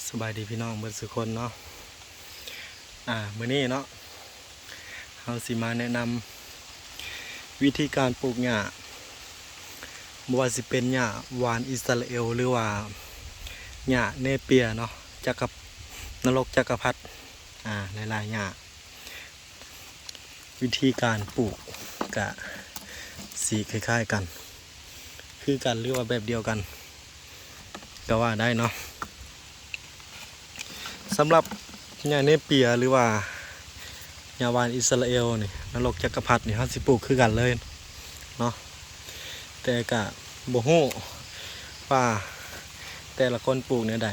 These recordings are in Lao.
ສະບາຍດີພີ່ນ້ອງເບິດສູ່ຄົນເນາະ. ອາ ມື້ນີ້ເນາະ ເຮົາຊິມາແນະນຳວິທີການປູກຫຍ້າ ບໍ່ວ່າຊິເປັນຫຍ້າຫວ່ານອິດສະຣາເອວ ຫຼືວ່າຫຍ້າເນເປຍເນາະ ຈັກກະ ນະລົກຈັກກະພັດ ອາ ຫຼາຍໆຫຍ້າ. ວິທີການປູກກະຊິຄ້າຍໆກັນ ຄືກັນ ຫຼືວ່າແບບດຽວກັນກະວ່າໄດ້ເນາະ. ສຳລັບຫຍ້າເນເປຍ ຫຼືວ່າຫຍ້າຫວ່ານອິດສະຣາເອວນີ້ ນະລົກຈັກກະພັດນີ້ ເຮົາຊິປູກຄືກັນເລີຍເນາະ ແຕ່ກະບໍ່ຮູ້ວ່າແຕ່ລະຄົນປູກແນວໃດ.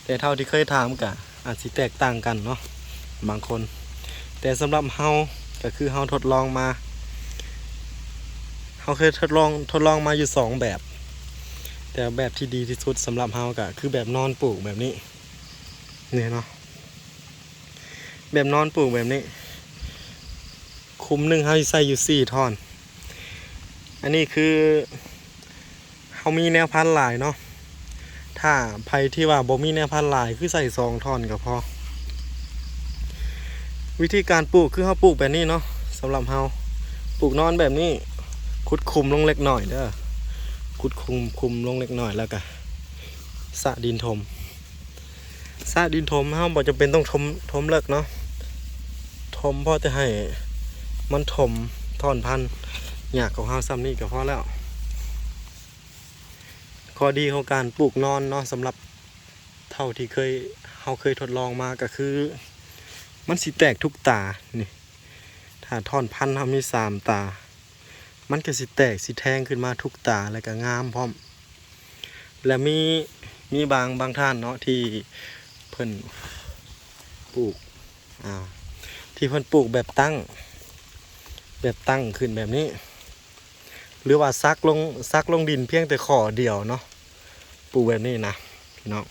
ແຕ່ເທົ່າທີ່ເຄີຍຖາມກະອາດຊິແຕກຕ່າງກັນເນາະ ບາງຄົນ. ແຕ່ສຳລັບເຮົາກະຄືເຮົາທົດລອງມາ ເຮົາເຄີຍທົດລອງ ທົດລອງມາຢູ່ສອງແບບ ແຕ່ແບບທີ່ດີທີ່ສຸດສຳລັບເຮົາກະຄືແບບນອນປູກແບບນີ້ ນີ້ເນາະ ແບບນອນປູກແບບນີ້ ຄຸມໜຶ່ງເຮົາຊິໃສ່ຢູ່ສີ່ທ່ອນ. ອັນນີ້ຄື ເຮົາມີແນວພັນຫຼາຍເນາະ ຖ້າໃຜທີ່ວ່າບໍ່ມີແນວພັນຫຼາຍ ຄືໃສ່ສອງທ່ອນກະພໍ. ວິທີການປູກຄືເຮົາປູກແບບນີ້ເນາະ ສຳລັບເຮົາ ປູກນອນແບບນີ້ ຂຸດຂຸມລົງເລັກນ້ອຍເດີ ຂຸດຂຸມ ຂຸມລົງເລັກນ້ອຍ ແລ້ວກະສະດິນຖົມ ສະດິນຖົມ ເຮົາບໍ່ຈຳເປັນຕ້ອງຖົມ ຖົມເລິກເນາະ ຖົມພໍແຕ່ໃຫ້ມັນຖົມທ່ອນພັນຫຍ້າຂອງເຮົາສ່ຳນີ້ກະພໍແລ້ວ. ຂໍ້ດີຂອງການປູກນອນເນາະ ສຳລັບເທົ່າທີ່ເຄີຍ ເຮົາເຄີຍທົດລອງມາກະຄື ມັນຊິແຕກທຸກຕານີ້ ຖ້າທ່ອນພັນເຮົາມີສາມຕາ ມັນກະຊິແຕກ ຊິແທງຂຶ້ນມາທຸກຕາ ແລ້ວກະງາມພ້ອມ. ແລະມີ ມີບາງ ບາງທ່ານເນາະ ທີ່ເພິ່ນປູກ ອາ ທີ່ເພິ່ນປູກແບບຕັ້ງ ແບບຕັ້ງຂຶ້ນແບບນີ້ ຫຼືວ່າສັກລົງ ສັກລົງດິນພຽງແຕ່ຂໍ້ດຽວເນາະ ປູກແບບນີ້ນະພີ່ນ້ອງ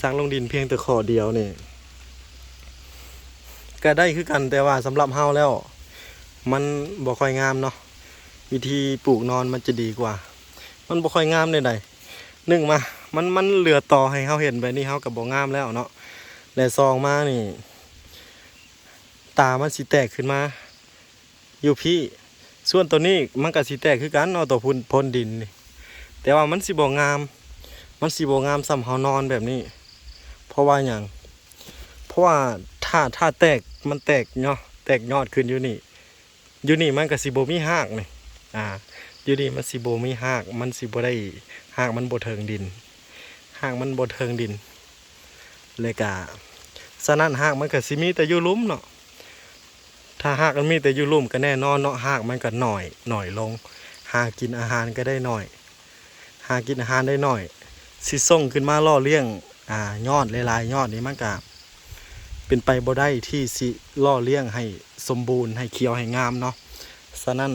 ສັກລົງດິນພຽງແຕ່ຂໍ້ດຽວນີ້ກະໄດ້ຄືກັນ ແຕ່ວ່າສຳລັບເຮົາແລ້ວມັນບໍ່ຄ່ອຍງາມເນາະ. ວິທີປູກນອນມັນຈະດີກວ່າ ມັນບໍ່ຄ່ອຍງາມແນວໃດ ໜຶ່ງມາ ມັນ ມັນເຫຼືອຕໍ່ໃຫ້ເຮົາເຫັນແບບນີ້ ເຮົາກະບໍ່ງາມແລ້ວເນາະ ແລະສອງມານີ້ ຕາມັນຊິແຕກຂຶ້ນມາຢູ່ພີ້ ສ່ວນໂຕນີ້ມັນກະຊິແຕກຄືກັນເນາະ ໂຕໂພນ ໂພນດິນນີ້ ແຕ່ວ່າມັນຊິບໍ່ງາມ ມັນຊິບໍ່ງາມສ່ຳເຮົານອນແບບນີ້. ເພາະວ່າຫຍັງ? ເພາະວ່າຖ້າ ຖ້າແຕກ ມັນແຕກເນາະ ແຕກຍອດຂຶ້ນຢູ່ນີ້ ຢູ່ນີ້ມັນກະຊິບໍ່ມີຮາກນີ້ ອາ ຢູ່ນີ້ມັນຊິບໍ່ມີຮາກ ມັນຊິບໍ່ໄດ້ ຮາກມັນບໍ່ເຖິງດິນ ຮາກມັນບໍ່ເຖິງດິນ ແລະກະ ສະນັ້ນຮາກມັນກະຊິມີແຕ່ຢູ່ລຸ່ມເນາະ. ຖ້າຮາກມັນມີແຕ່ຢູ່ລຸ່ມກະແນ່ນອນເນາະ ຮາກມັນກະໜ້ອຍ ໜ້ອຍລົງ ຫາກິນອາຫານກະໄດ້ໜ້ອຍ ຫາກິນອາຫານໄດ້ໜ້ອຍ ຊິສົ່ງຂຶ້ນມາຫຼໍ່ລ້ຽງ ອາ ຍອດຫຼາຍໆຍອດນີ້ ມັນກະເປັນໄປບໍ່ໄດ້ທີ່ຊິຫຼໍ່ລ້ຽງໃຫ້ສົມບູນ ໃຫ້ຂຽວ ໃຫ້ງາມເນາະ. ສະນັ້ນ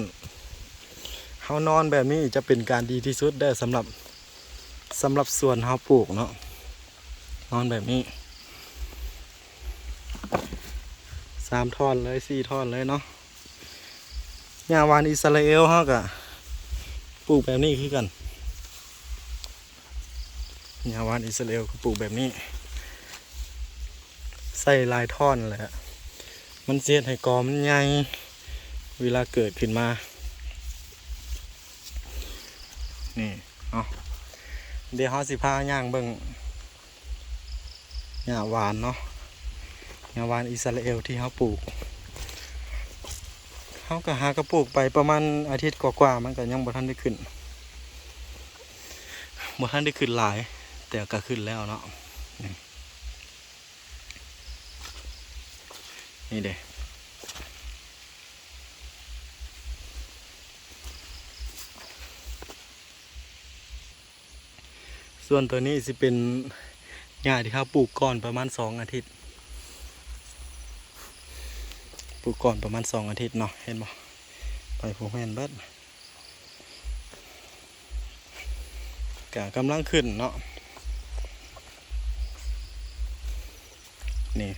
ເຮົານອນແບບນີ້ຈະເປັນການດີທີ່ສຸດເດີ ສຳລັບ ສຳລັບສວນເຮົາປູກເນາະ ນອນແບບນີ້ ສາມທ່ອນເລີຍ ສີ່ທ່ອນເລີຍເນາະ. ຫຍ້າຫວ່ານອິດສະຣາເອວເຮົາກະປູກແບບນີ້ຄືກັນ ຫຍ້າຫວ່ານອິດສະຣາເອວກະປູກແບບນີ້ ໃສ່ຫຼາຍທ່ອນແຫຼະ ມັນຊິເຮັດໃຫ້ກໍມັນໃຫຍ່ ເວລາເກີດຂຶ້ນມາ ນີ້ເນາະ. ດຽວເຮົາຊິພາຍ່າງເບິ່ງ ຫຍ້າຫວານເນາະ ຫຍ້າຫວານອິດສະຣາເອວທີ່ເຮົາປູກ ເຮົາກະຫາກະປູກໄປປະມານອາທິດກວ່າໆ ມັນກະຍັງບໍ່ທັນໄດ້ຂຶ້ນ ບໍ່ທັນໄດ້ຂຶ້ນຫຼາຍ ແຕ່ກະຂຶ້ນແລ້ວເນາະ. ນີ້ ນີ້ເດ. ສ່ວນໂຕນີ້ຊິເປັນຫຍ້າທີ່ເຮົາປູກກ່ອນປະມານສອງອາທິດ ປູກກ່ອນປະມານສອງອາທິດເນາະ ເຫັນບໍ່ ໄປຜູ້ແມ່ນເບິດ ກະກຳລັງຂຶ້ນເນາະ ນີ້.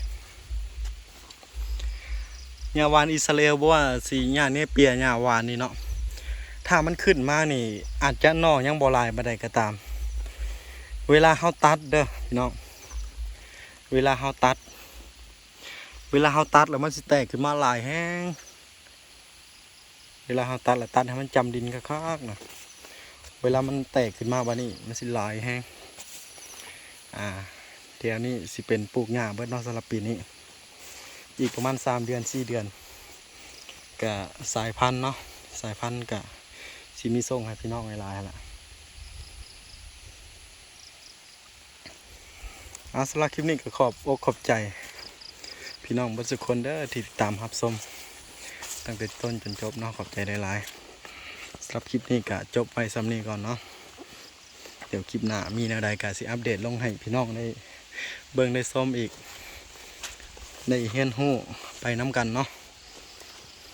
ຫຍ້າຫວ່ານອິດສະຣາເອວ ບໍ່ວ່າຊິຫຍ້າເນເປຍ ຫຍ້າຫວານນີ້ເນາະ ຖ້າມັນຂຶ້ນມານີ້ ອາດຈະໜໍ່ຍັງບໍ່ຫຼາຍປານໃດກະຕາມ ເວລາເຮົາຕັດເດີພີ່ນ້ອງ ເວລາເຮົາຕັດ ເວລາເຮົາຕັດແລ້ວມັນຊິແຕກຂຶ້ນມາຫຼາຍແຮງ. ເວລາເຮົາຕັດລະຕັດໃຫ້ມັນຈຳດິນຄັກໆນະ ເວລາມັນແຕກຂຶ້ນມາບາດນີ້ມັນຊິຫຼາຍແຮງ. ອ່າ ແຖວນີ້ຊິເປັນປູກຫຍ້າເບິດເນາະ ສຳລັບປີນີ້. ອີກປະມານສາມເດືອນ ສີ່ເດືອນ ກະສາຍພັນເນາະ ສາຍພັນກະຊິມີສົ່ງໃຫ້ພີ່ນ້ອງຫຼາຍໆຫັ້ນລະ. ອາ ສຳລັບຄລິບນີ້ກໍຂອບອົກຂອບໃຈພີ່ນ້ອງເບິດທຸກຄົນເດີ ທີ່ຕິດຕາມຮັບຊົມຕັ້ງແຕ່ຕົ້ນຈົນຈົບເນາະ ຂອບໃຈຫຼາຍໆ. ສຳລັບຄລິບນີ້ກໍຈົບໄວ້ສ່ຳນີ້ກ່ອນເນາະ ດຽວຄລິບໜ້າມີແນວໃດກໍຊິອັບເດດລົງໃຫ້ພີ່ນ້ອງໄດ້ເບິ່ງໄດ້ຊົມອີກ ໄດ້ຮຽນຮູ້ໄປນຳກັນເນາະ.